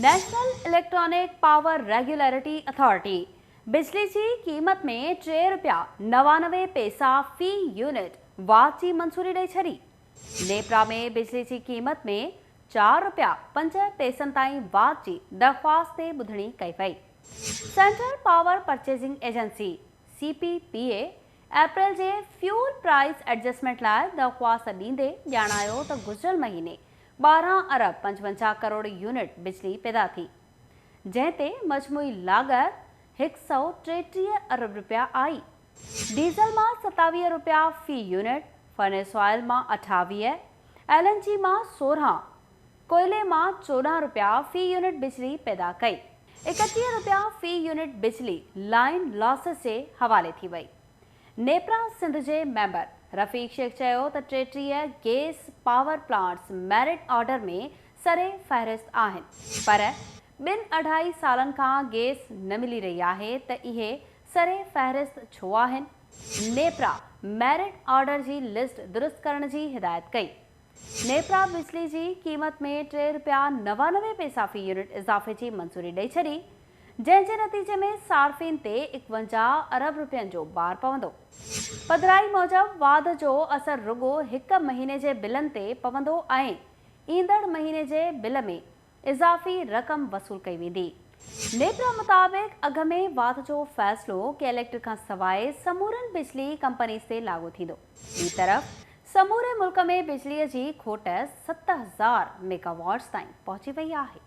National electronic power regulatory authority بجلي جي قيمت ۾ ٽي رپيا 99 پئسا في يونٽ واڌ جي منظوري ڏئي ڇڏي. نيپرا ۾ بجلي جي قيمت ۾ چار رپيا پنج پئسن تائين واڌ جي درخواست تي ٻڌڻي ڪئي وئي. Central power purchasing agency, C P P A, April جي فيول پرائس ايڊجسٽمينٽ لاء درخواست ڏيندي ڄاڻايو ته گذريل مهيني 12 ارب 55 ڪروڙ يونٽ بجلي پيدا ٿي، جنهن تي مجموعي لاڳت 133 ارب رپيا آئي. ڊيزل مان 27 رپيا في يونٽ، فرنس آئل مان 28، ايل اين جي مان 16، ڪوئلي مان 14 رپيا في يونٽ بجلي پيدا ڪئي. 31 رپيا في يونٽ بجلي لائين لاسز جي حوالي ٿي وئي. نيپرا سنڌ جي ميمبر رفيق شيخ چيو ته 33 gas power plants merit order ۾ سري فهرست آهن پر ٻن اڍائي سالن کان گيس نه ملي رهي آهي ته اهي سري فهرست ڇو آهن؟ نيپرا ميرٽ آرڊر جي لسٽ درست ڪرڻ جي هدايت ڪئي. نيپرا بجلي جي قيمت ۾ ٽي رپيا 99 پئسا في يونٽ اضافي جي منظوري ڏئي ڇڏي، جنهن جي نتيجي ۾ صارفين تي 51 ارب رپين جو بار پوندو. پڌرائي موجب واڌ جو اثر رڳو هڪ مهيني جي بلن تي پوندو ۽ ايندڙ مهيني جي بل ۾ اضافي رقم وصول ڪئي ويندي. نيپرا مطابق اگهه ۾ واڌ جو فيصلو ڪي اليڪٽرڪ کان سواء سمورن بجلي ڪمپنيز تي لاڳو ٿيندو. ٻي طرف سموري ملڪ ۾ بجلي جي کوٽ 7000 ميگا واٽس تائين پهچي وئي آهي.